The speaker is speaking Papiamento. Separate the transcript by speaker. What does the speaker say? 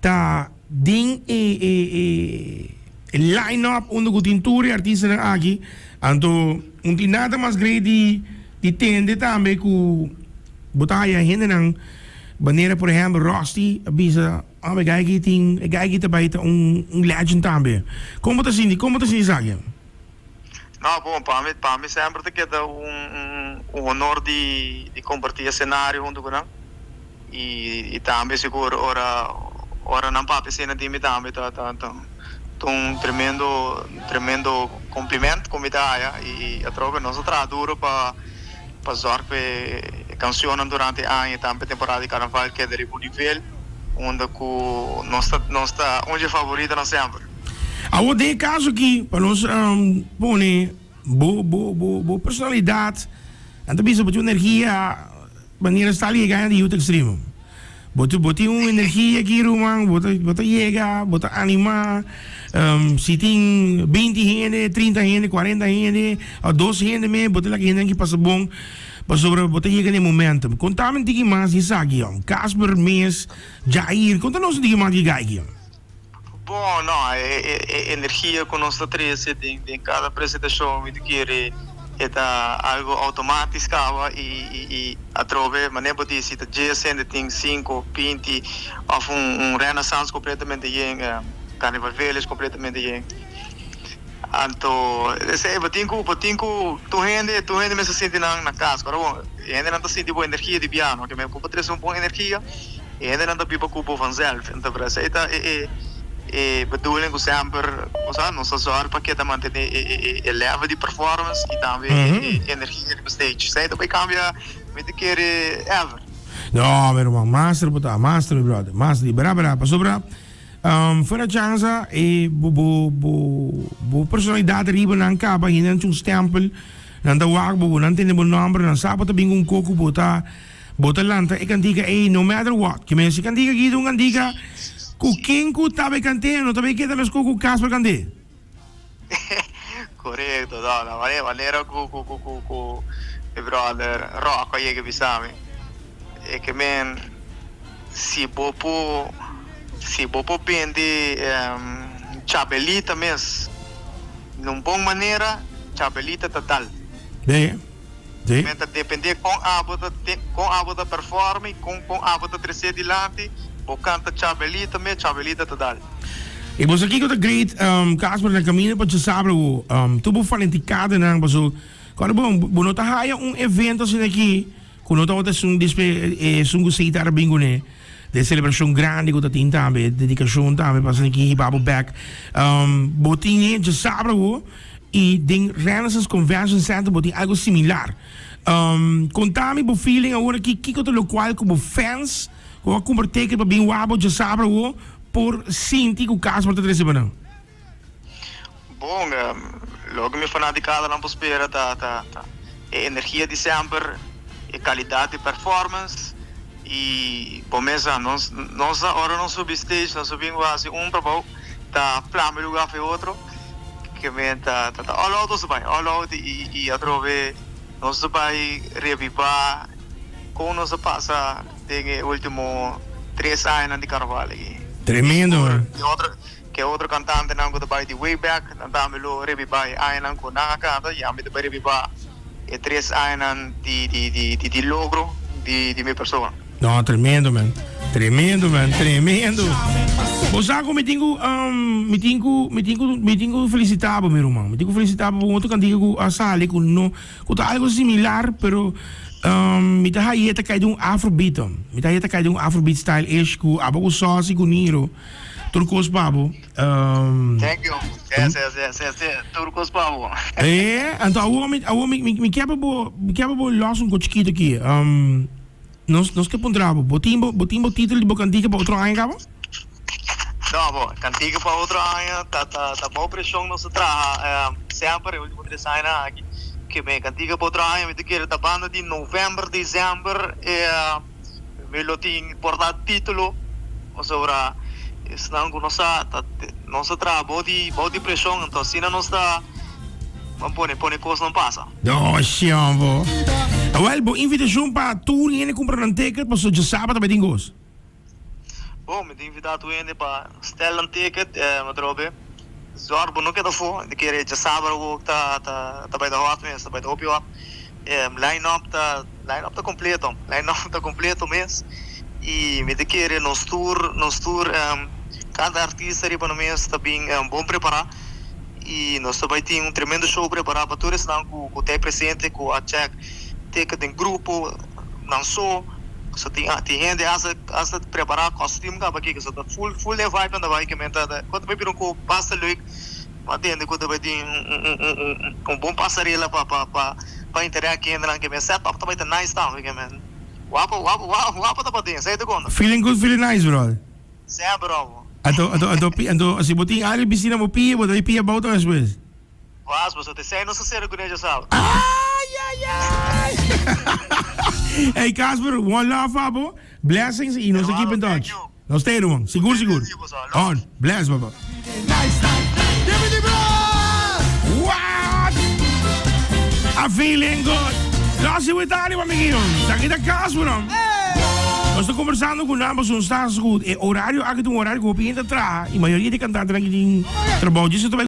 Speaker 1: ta den e e e line up unda ku tin tur e artistanan aki anto un tin nada mas great di di tende tambe ku bo ta haya hendenan manera por ehempel Rusty a bisa oh e guy aki tin e guy aki ta bai ta un un legend tambe kon bo ta sinti kon bo ta sinti esaki?
Speaker 2: No, bon, pa mi, pa mi semper ta keda un un honor di di comparti e scenario hunto cu nan y y tambe sigur ora ora nan papia asina di mi tambe ta ta ta un tremendo tremendo compliment cu mi ta haya y atrobe nos a traha duro pa pa zorg pa e cancionnan durante e aña y tambe temporada di carnaval keda riba un nivel unda cu nos ta nos ta un dje favoritonan semper.
Speaker 1: Awor den e caso aki pa nos pone bo bo bo bo personalidad nan ta bisa bo tin un energia manera sta yega di youth extreme bo tin bo tin un energia aki ruman bo ta bo ta yega bo ta anima si tin binti hende trinta hende cuarenta hende of dos hende mes bo ta laga hende aki pasa bon pasobra bo ta yega na e momento contami un tiki mas di esaki Casper mes Jair conta nos un tiki mas di e guy aki.
Speaker 2: Bon, no, e energia ku nos ta trese den den kada presentashon mi ta kere e ta algu outomatis kaba i i atrobe manera bo di si ta dies hende tin sinku, binti òf un un Renaissance kompletamente yen, Carnival Village kompletamente yen. Anto esei bo tin ku bo tin ku tur hende tur hende mester sinti nan na kas. Ora bo e hendenan ta sinti bo energia di biaha no ku bo trese un bon energia. E hendenan ta biba ku bo vanzelf. Enton por esei ta e e bedoeling ku semper bo sa nos ta zòrg pa keda mantené e e e level di performance i tambe e e energia riba stage. Esei ta bai kambia mi ta kere ever.
Speaker 1: No, mi ruman, master bo ta, master mi brother, master di bera bera, pasobra fuera chansa e bo bo bo bo personalidad riba nan kaba hende nan tin un stempel, nan ta wak bo, nan tende bo nomber, nan sa bo ta bin ku un koko bo ta. Bo ta lanta e kantika ei no matter what. Ke mester kantika aki ta un kantika ku ken ku ta bay kant'é no ta bay keda meskos ku Casper kant'é.
Speaker 2: Korekto, no, na manera manera ku ku ku ku ku mi brother Rocco a yega bisa mi e ke men si bo por si bo por bende Chabelita mes na un bon manera Chabelita ta dal.
Speaker 1: Be. Sí.
Speaker 2: Men ta depende kon abo ta kon abo ta perform y kon kon abo ta trece dilanti, bo canta Chabelita me, Chabelita ta dal.
Speaker 1: Y bo sa kico ta great, Casper na camino pa djasabra awo, tur bo fanaticadonan paso cuando bo bo no ta haya un evento asina aki cu no tabata esun dispe esun cu Seita a bin cune den celebracion grandi cu ta tin tambe dedicacion tambe pa asina aki hiba bo bek bo tin e djasabra awo. Y den Renaissance Convention Center bo tin algo similar. Conta mi bo feeling awor aki, kico ta locual cu bo fans cu a cumpra ticket pa bin wak bo djasabra awo por sinti cu Casper ta trece pa nan?
Speaker 2: Bon, loke mi fanaticadanan por spera ta ta e energia di semper, e calidad di performance y bo mes sa nos nos ora nos subi stage nos a bin cu haci un trabou ta plama e lugar pa e otro. Ke men ta ta all out nos ta bai all out i i atrobe nos ta bai reviva kon nos a pasa den e ultimo tres añanan di karnaval aki.
Speaker 1: Tremendo man.
Speaker 2: Ke otro ke otro kantantenan ku ta bai di way back nan tambe lo reviva e añanan ku nan a kanta i ami ta bai reviva e tres añanan di di di di logro di di mi persona.
Speaker 1: No, tremendo man. Tremendo man, tremendo. Bo sa ku mi tin ku um, mi tin ku mi tin ku mi tin ku felicita bo mi ruman. Mi tin ku felicita bo un otro kantika ku a sali ku no ku ta algo similar pero um, mi ta haye ta kai den un afrobeat. Um. Mi ta haye ta kai den un afrobeat style ish ku abo ku Saucy ku Niro. Tur kos pa bo. Um,
Speaker 2: Thank you. Si, si, si, si, si. Tur kos pa bo.
Speaker 1: Eh, anto awo mi awo mi mi mi ke pa bo mi ke pa bo los un ko chikito aki. Um, Nos nos ke puntra bo, bo tin bo bo tin bo título di bo kantika pa otro aña kaba?
Speaker 2: No, bo kantika pa otro aña ta ta ta bou preshon nos ta traha semper e ultimo tres añanan aki ke mi kantika pa otro aña mi ta kere ta banda di november december e mi lo tin por ta título pasobra esnan ku no sa ta nos ta traha bou di bou di preshon anto asina nos ta ban pone pone kosnan pasa.
Speaker 1: No, shion bo. Awel, bo invitacion pa tur hende cumpra nan ticket paso djasabra ta bay tin gos.
Speaker 2: Bon, mi ta invitá tur hende pa stel nan ticket, atrobe zòrg bo no keda afó, mi ta kere djasabra awor ta ta bai ta hòt mes, ta bai ta hopi hòt. Line up ta line up ta kompleto, line up ta kompleto mes i mi ta kere nos tur nos tur kada artista riba nos mes ta bin bon prepará i nos ta bai tin un tremendo show prepará pa tur esnan ku ku ta ei presente ku a chèk ticket den grupo nan so. So tin tin hende hasta hasta prepará kòstüm kaba kiko so ta full full den vibe nan ta bai ke men ta ta ku ta bai bira un ko basta leuk ma tende ku ta bai tin un un un un un bon pasarela pa pa pa pa interact ku hendenan ke men set up ta bai ta nice tambe ke men wapo wapo wapo ta paden esei ta konta.
Speaker 1: Feeling good feeling nice brother.
Speaker 2: Semper omo.
Speaker 1: Anto anto anto anto si bo tin aire pisina bo pia bo ta bai pia abou tambe despues.
Speaker 2: Vas, pasobra te esei nos ta sera kuné djasabra.
Speaker 1: Ay ay ay Ey Casper, one love pa bo, blessings y nos ta keep in touch. Nos ta ruman, sigur sigur. On, bless papa. What? A feeling good. Los Witali, amiguinho. Esaki ta Casper, no? Nos ta conversando cu nan pasobra nos ta goed. E horario aki ta un horario cu hopi hende ta traha y mayoria di cantantenan aki tin trabou. Djis ta bai.